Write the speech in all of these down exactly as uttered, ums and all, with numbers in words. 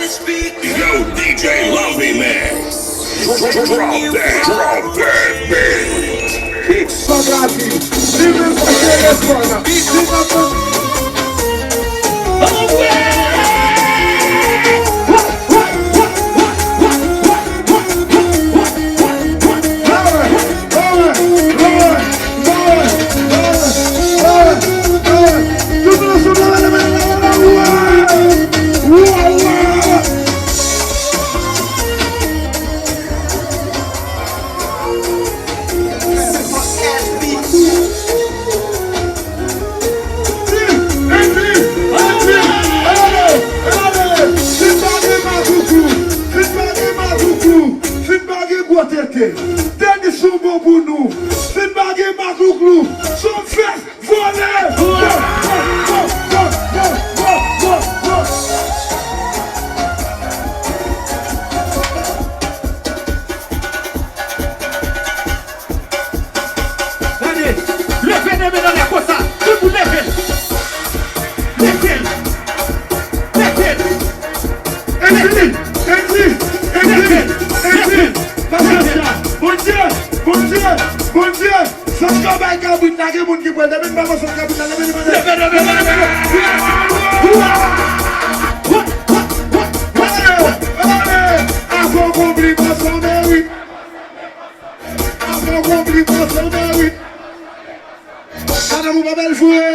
Yo, D J Lovey Man. Drop that, drop that beat. It's Pagati. Li menm pa se telefòn. Li pa Fin pa gen gwo tete, tenis yon bon pou nou. Fin pa gen maklouklou, sou fès, vole! Gade, leve de men anlè konsa, tout moun leve l. Leve l. Leve l. Andy, Andy, Andy, Andy, pa fè sa. Bondye, Bondye, Bondye. Sòt yo bay kabrit la, gen moun ki pran. Depi n pa pran sòt kabrit la, leve li, leve li. Leve, leve, leve, leve. Avan konpliman san merit. Avan konpliman san merit. Madanm ou pa bèl vre.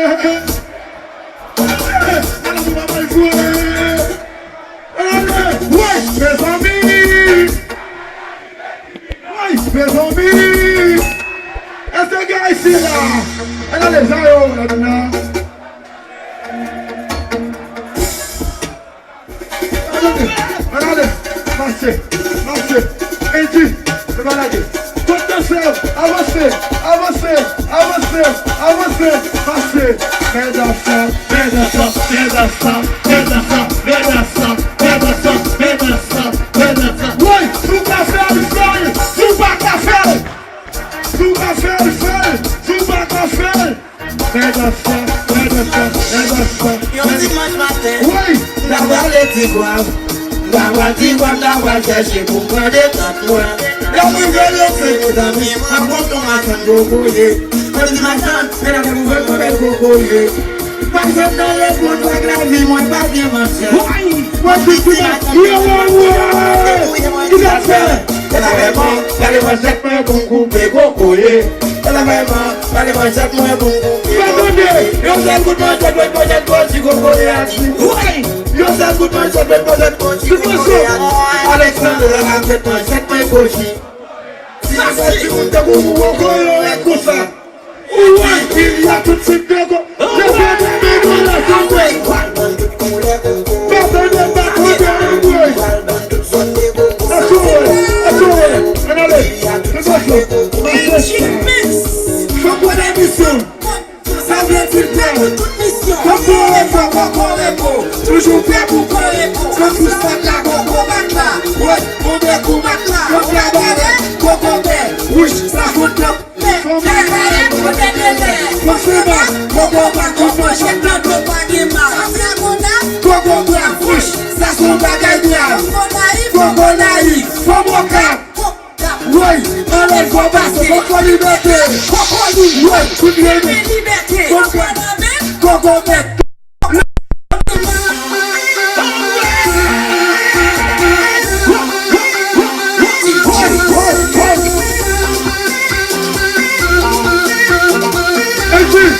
Madanm ou pa bèl vre. Woy, mezanmi. Woy, mezanmi. Èske gen Ayisyen la? Ann ale, sa yo, la, la. Ann ale, ann ale. Mache, mache. Andy, se pa lage. Kot dansè yo? Avanse, avanse, avanse, avanse. Mache. Fè dans sa, fè dans sa, fè dans sa, fè dans sa, fè dans sa, fè dans sa, fè dans sa, fè dans sa. Woy, si w ka fè l, fè l. Si w pa ka fè l, si w ka fè l, fè l. Si w pa ka fè l, Fè dans sa, fè dans sa, fè dans sa. Yon dimanch maten, wi, m ta prale Tigwav. M ta pral Tigwav, m ta pral chèche pou m pran detant mwen. Lè m rive lese, mezanmi, m rankontre yon machann kokoye. Mwen di machann, men avè m ouvè yon bèl kokoye. Pa janm nan lemonn, wè k lavi mwen pa gen manchèt. Mwen di ti machann, yo, yo, yo, ki sa fè? Fè l avè mwen, gade manchèt mwen pou m koupe kokoye. Fè l avè mwen, Pale manchèt mwen pou m koupe. Fè tande, yon sèl kout manchèt, mwen manchèt kochi kokoye a di. Woy! Yon sèl kout manchèt, mwen manchèt kochi kokoye a di. Alexandre la fèt manchèt mwen kochi. Si se ti moun tankou ou, ou koyo rèd konsa. Woy! Il y a tout type de go. Leve men nou la, sa fè. Batay de batay de woy. Atouwe, atouwe, ann ale. Se pa sa. Mache sa. Fòk wè la misyon. Sa vle di l pè. Kokorepo, kokorepo. Toujou prè pou korepo. San sou sat la, koko bat la. Wè, tonbe kou mat la. Koko bèlè, koko bèl. Wouch, sa fout nan. Fòseman, koko bat, koko chèk nan do pa gen mal. Koko grav, wouch, sa se yon bagay grav. Koko nayif, fò mokap. Woy, anlè l fò pase, koko libète. Koko li, woy, kout grenn. Koko, koko mèt. Edwin,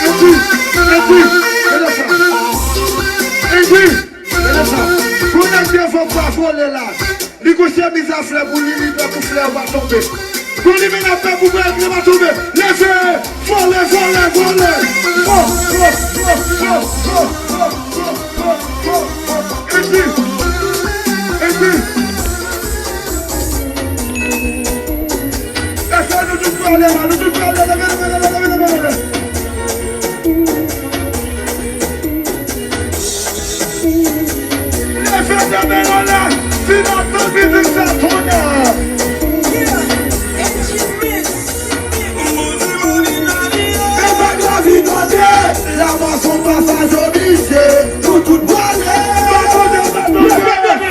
Edwin, Edwin, gade sa. Edwin, gade sa. Pou nèg devan pa vole la. Li gon chemiz a flè pou li, li pè pou flè yo pa tonbe. Gon limena pè pou flè yo pa tonbe. Leve, vole, vole, vole. Vo, vo, vo. Edwin, Edwin. Èske nou tout prale la? Nou tout prale, leve, leve, leve, leve, leve, leve. Leve de men anlè, vin antann mizik sa tonnè. E bag la vin tande, la fason pa sa jodi je, nou tout prale. Leve de men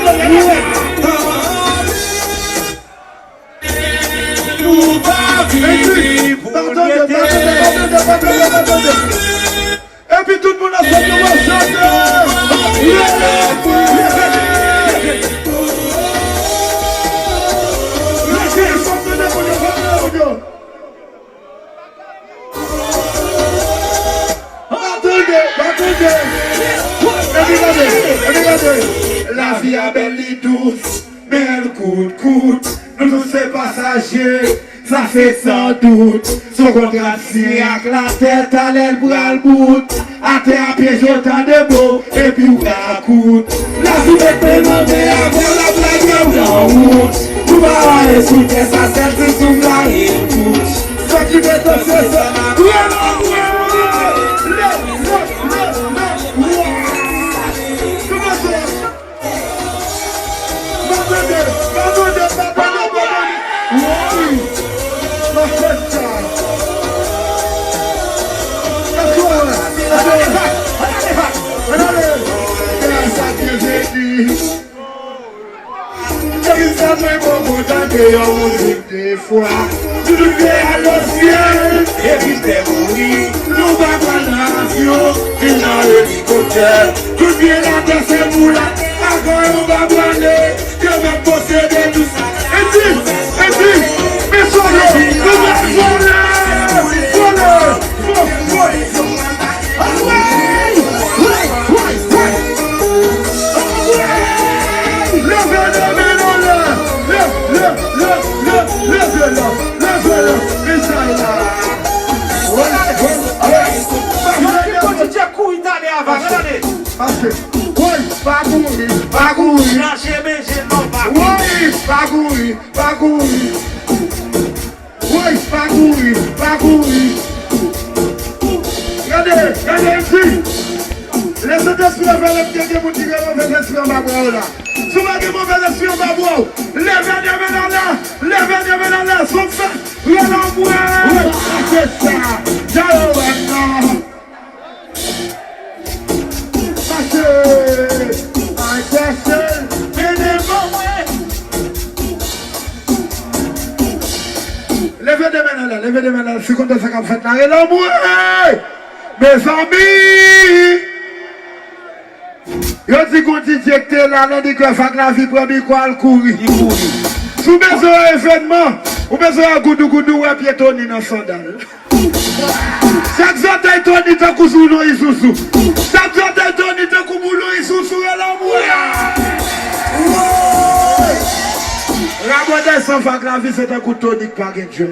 Nou pa vini pou nou tete. Epi tout moun ansanm nou va chante. Leve, leve, leve. Leve, fòk nou depoze, fòk nou depoze. Atande, atande. Epi gade, epi gade. Lavi a bèl, li dous, men l kout, kout. Nou tout se pasaje, sa se san dout. S on kontra l siyen ak latè, talè l pral bout. Atè a pyeje w, tande mo, epi w ka kout. Lavi mete nan men avan l ap lage w nan wout. Nou pa raye sou tè sa, sèl ti souf la rekout. Sa ki mete se sa. Lè, lè, lè, lè, lè. Kòman sa? Mwen tande, mwen tande, mwen tande, mwen tande. Woy! Mwen fè sa. Èske w wè? Èske w wè? Mwen tande. Gras a Dye beni. Depi sa mwen poko tande yon mouzik de fwa. Tout te al o syèl, epi te mouri. Nou pa pran nan avyon, ni nan elikoptè. Tout byen latè se pou la, avan yo pa prale. Yo mèt posede tout sa. Epi, epi, men solo, nou va vole, vole, vole. Leve de men anlè. Leve, leve, leve, leve, leve la. Leve la. Mesaj la. Wi, wi, wi. Yon ti DJ kouri tande avan, gade. Pase. Wi, pa kouri, pa kouri. Nan cheve je non, pa kouri. Wi, pa kouri, pa kouri. Woy, pa kouri, pa kouri. Gade, gade, M C. Lè Sentespri a fè lòt gen, gen moun ki gen move lespri anba bra w la. Si w pa gen move lespri anba bra w, leve de men anlè, leve de men anlè, s on fèt, rele anmwe. Woy, se sa, djalo wè non. Pase, ay pase, mennen ban mwen. Leve de men anlè, leve de men anlè, si w kontan sa k ap fèt la, rele anmwe! Mezanmi! Yo di gon DJ k te la, lè li kwè Vag Lavi pran mikwo a, l kouri. Li kouri. Si w bezwen yon evènman, ou bezwen yon goudougoudou, wè pye Tony nan sandal. Chak zòtèy Tony tankou boulon Isuzu. Chak zòtèy Tony tankou boulon Isuzu, rele anmwe. Rabòdè san Vag Lavi se tankou Tony k pa gen djòb.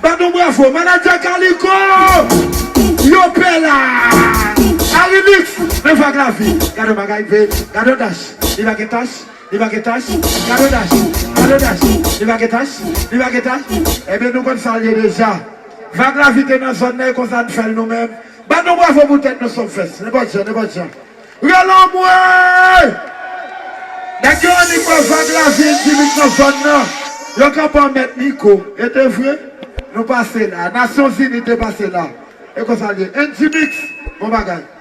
Bat nou bravo, manadjè Kaliko. Yo pè la. Arilix, men Vag Lavi. Gade yon bagay, gade yon dach. Li pa gen tach. Li pa gen tach, gade dach, gade dach, li pa gen tach, li pa gen tach. Ebyen nou konn sa l ye deja. Vag Lavi te nan zòn nan, e konsa n fè l nou menm. Bat nou bravo pou tèt nou, Sumfest. Nenpòt jan, nenpòt jan. Rele anmwe! Nèg yo annik wè Vag Lavi, N G Mix nan zòn nan. Yo kanpe an mèt mikwo. E te vre? Nou pase la. Nasyonzini te pase la. E konsa l ye. N G Mix, bon bagay.